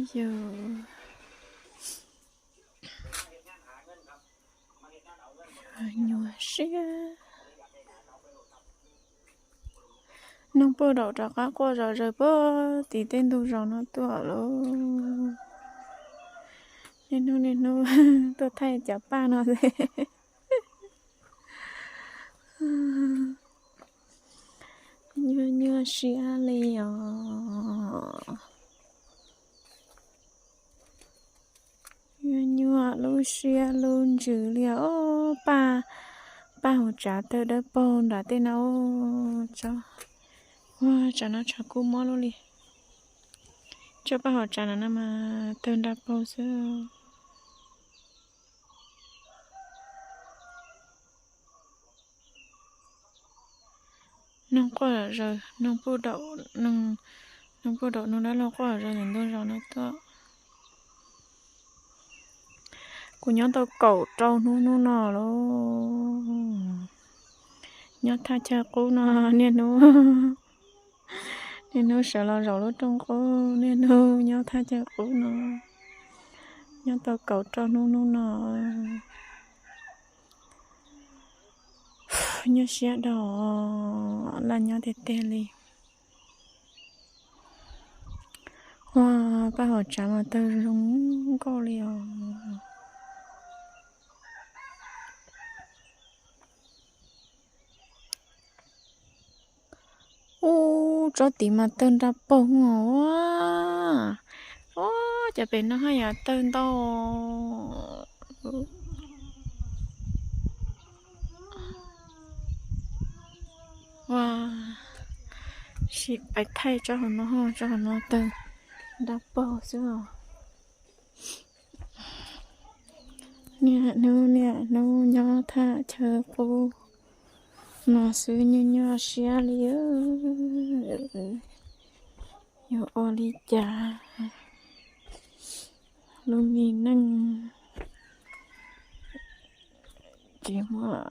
Yus nyuaj siab. Noog puj daum rov qab quaj zom zaws puag tim tej ntug zos no tuaj lauj. Niaj hnub niaj hnub tuaj thaij cov paj no xwb. Nyuaj nyuaj siab li os. Nyuaj nyuaj lub siab lub ntsws li os. Paj, paj hauv tsav tawg dawb paug nram tej no. Ua, tsam no tshav kub mob luaj li. Tsob paj hauv tsav no na mas tawg nra paug xwb. Noog quaj zom zaws, noog puj daum, noog puj daum noog dab laug quaj zom zaws ntawm ntug zos no tuaj. Kuv nyob tau kaum rau hnub hnub no lauj. Nyob thaj chaw qub no niaj hnub, niaj hnub sawv los zaum lub rooj qub, niaj hnub nyob thaj chaw qub no. Nyob tau kaum rau hnub hnub no. Nyuaj siab dhau, laj nyob tiag tiag li. Ua, paj hauv tsav mas tawg zoo nkauj li os. Ub, tsob tid mas tawg nra paug os. Ua, cov pem no haj yam tawg ntau. Ua, sim pais thaij tsob hauv no, tsob hauv no tawg nra paug xwb os. Niaj hnub niaj hnub nyob thaj chaw qub no xwb nyuaj nyuaj siab li. Yuav ua li cas lub me neej tsis muaj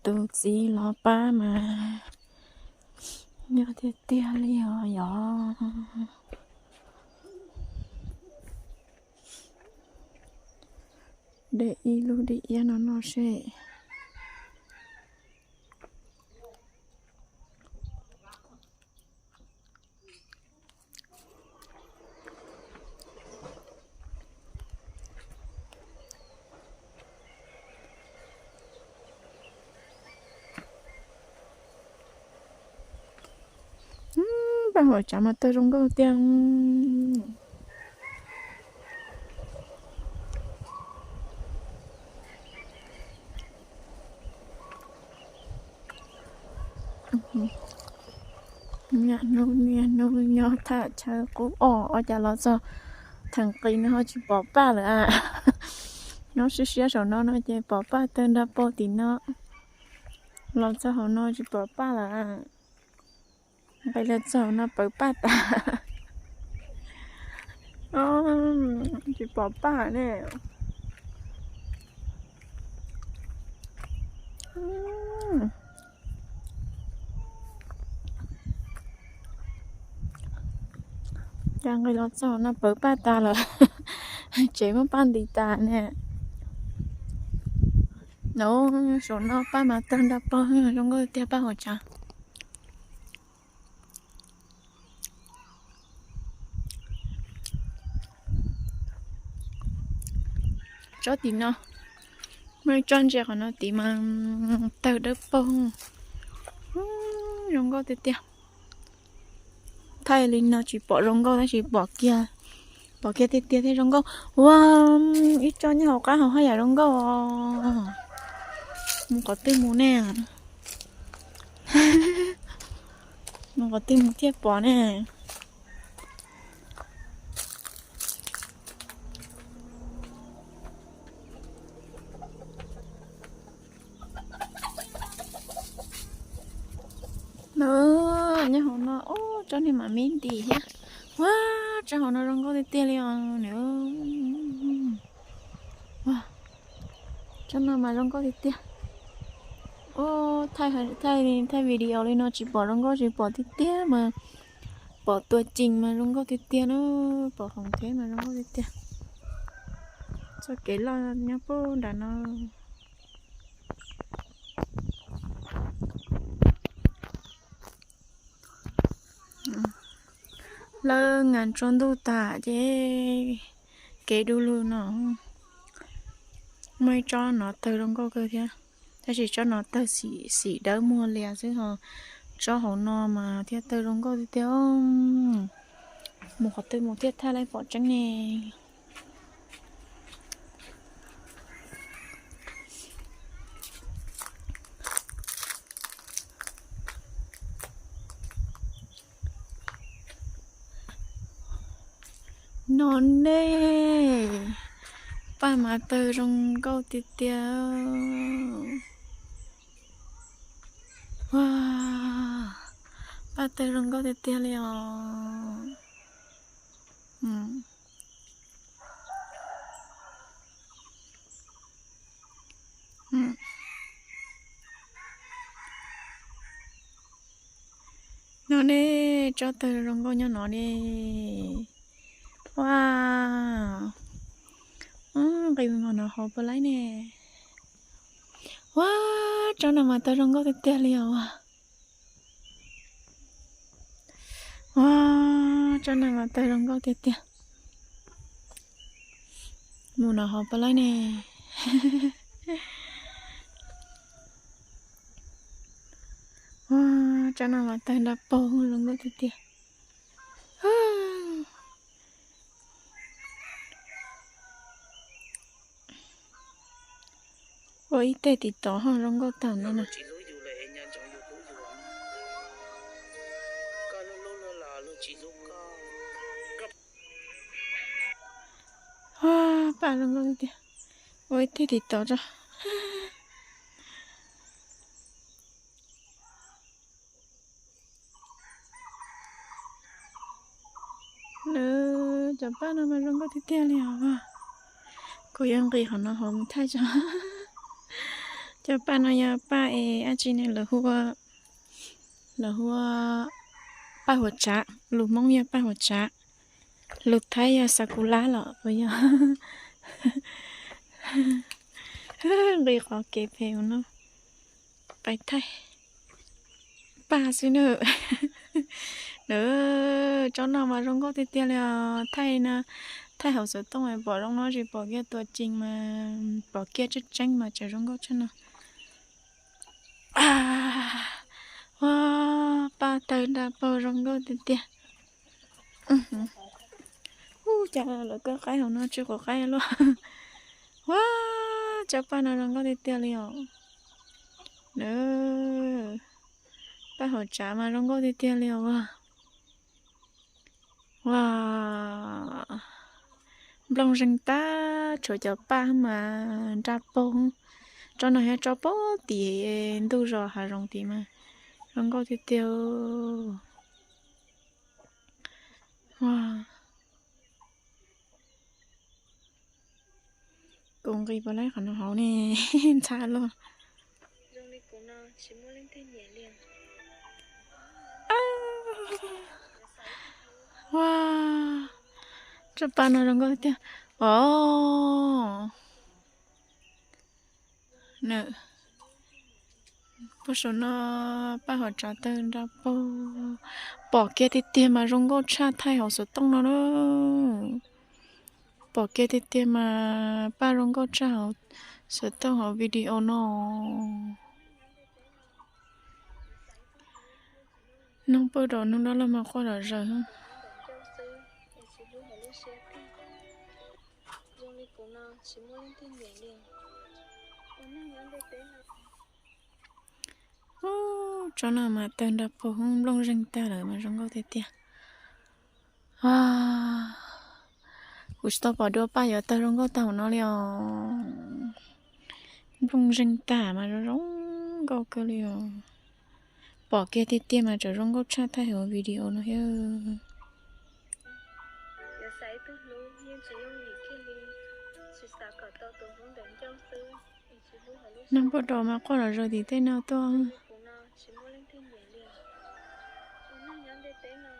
tus txiv los pab mas nyuaj tiag tiag li os yog. De ib lub de iab no no seb. Paj hauv tsav mas tawg zoo nkauj tiag. Niaj hnub niaj hnub nyob thaj chaw qub os, ua cas los txog theem qis no ho tsis pom paj lawm a. Nyob siab siab saum no no ces pom paj tawg nra paug tim no, los txog hauv no tsis pom paj lawm a. Nqis los txog hauv no pawv paj tas. Tsis pom paj ne. Cas nqis los txog no pawv paj tas lawm. Tsev muab paj nti tas ne. Saum no paj mas tawg nra paug, zoo nkauj tiag paj hauv tsav. Tsob tim no, muaj ib tsob ntsia qhov no tid mas tawg dawb paug, zoo nkauj tiag tiag. Thaij li no tsis pom zoo nkauj tab sis pom kiag, pom kiag tiag tiag thiaj zoo nkauj. Ua, ib tsob nyob hauv qab hauv haj yam zoo nkauj os. Mus qhov twg mus ne? Mus qhov twg mus thiaj pom ne? Nyob hauv no, ub, tsob niag mam me nti thiab. Ua, tsob hauv no zoo nkauj tiag tiag li os nws. Ua, tsob no mas zoo nkauj tiag tiag. Ub, thaij, thaij video li no tsis pom zoo nkauj tsis pom tiag tiag mas Pom tua cees mas zoo nkauj tiag tiag na, pom hoom thiab mas zoo nkauj tiag tiag. Txoj kev loj nyob puag nram no. Lawv ngas tsua ntuj tas ces kev du lug no. Muaj ib tsob no tawg zoo nkauj kawg thiab, tab sis tsob no tawg xim dawb muag lias xwb ho, tsob hauv no mas thiaj tawg zoo nkauj tiag tiag. Mus qhov twg mus thiaj thaij laib pom tseeb ne. No ne, paj mas tawg zoo nkauj tiag tiag. Paj tawg zoo nkauj tiag tiag li os. No ne, tsob tawg zoo nkauj nyob no ne. Ua, nqis mus no hauv puas laib ne. Ua, tsob no mas tawg zoo nkauj tiag tiag li os. Ua, tsob no mas tawg zoo nkauj tiag tiag. Mus no hauv puas laib ne. Ua, tsob no mas tawg nra paug zoo nkauj tiag tiag. Ua ib teg tim tod ho zoo nkauj tag no na. Paj zoo nkauj tiag. Ua ib teg tim tod tso. Cov paj no mas zoo nkauj tiag tiag li os. Kuv yuav nqis qhov no hauv mus thaij tso. Cov paj no yog paj es dab tsi ne, lawv hu ua paj huam tsav, lus Hmoob yog paj huam tsav, lus Thaib yog sakura los puas yog. Nqis qhov kev phem no pais thaij paj xwb na. Tsob no mas zoo nkauj tiag tiag li os. Thaij na, thaij hauv xov tooj pom zoo no tsis pom kiag tua cees mas, pom kiag tseeb tseeb mas tseem zoo nkauj tshaj no. Ua, paj tawg nra paug zoo nkauj tiag tiag. Ua cas lawv kaw qaib hauv no tsis quav qaib luaj. Ua, cov paj no zoo nkauj tiag tiag li os. Paj huam tsav mas zoo nkauj tiag tiag li os. Ua, nplooj zeeg tag, tshuav cov paj mas nra paug. Tsob no yog tsob pem tim ntuj zos hav zoov tid mas zoo nkauj tiag tiag. Kuv nqis puas laib qhov no hauv ne, ntxhab loj. Ua, tsob paj no zoo nkauj tiag. Os, puag saum no paj huam tsav tawg nra paug. Pom kiag tiag tiag mas zoo nkauj tshaj thaij hauv xov tooj no na. Pom kiag tiag tiag mas paj zoo nkauj tshaj hauv xov tooj hauv video no. Noog paj dom noog dab laug mas quaj zom zaws. Tsob no mas tawg nra paug, nplooj zeeg tag lawm mas zoo nkauj tiag tiag. Kuv tsis tau pom dua paj yuav tawg zoo nkauj tag hauv no li os. Nplooj zeeg tag mas zoo zoo nkauj kawg li os. Pom kiag tiag tiag mas tseem zoo nkauj tshaj thaij hauv video no thiab. Noog paj dom mas quaj zom zaws tim tej no tuaj. Tsis muaj leej twg nyiam li. Ua neej nyob ntiaj teb no,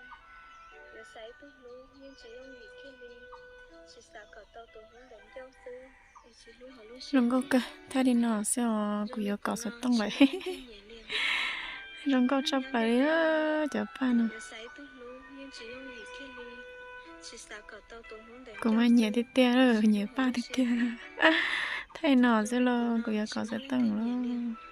Zoo nkauj kawg, thaij li no xwb os, kuv yuav kom xov tooj lawm. Zoo nkauj tshaj plaws li cov paj no. Kuv mas nyiam tiag tiag, nyiam paj tiag tiag. Thaij no xwb los kuv yuav kom xov tooj lawm.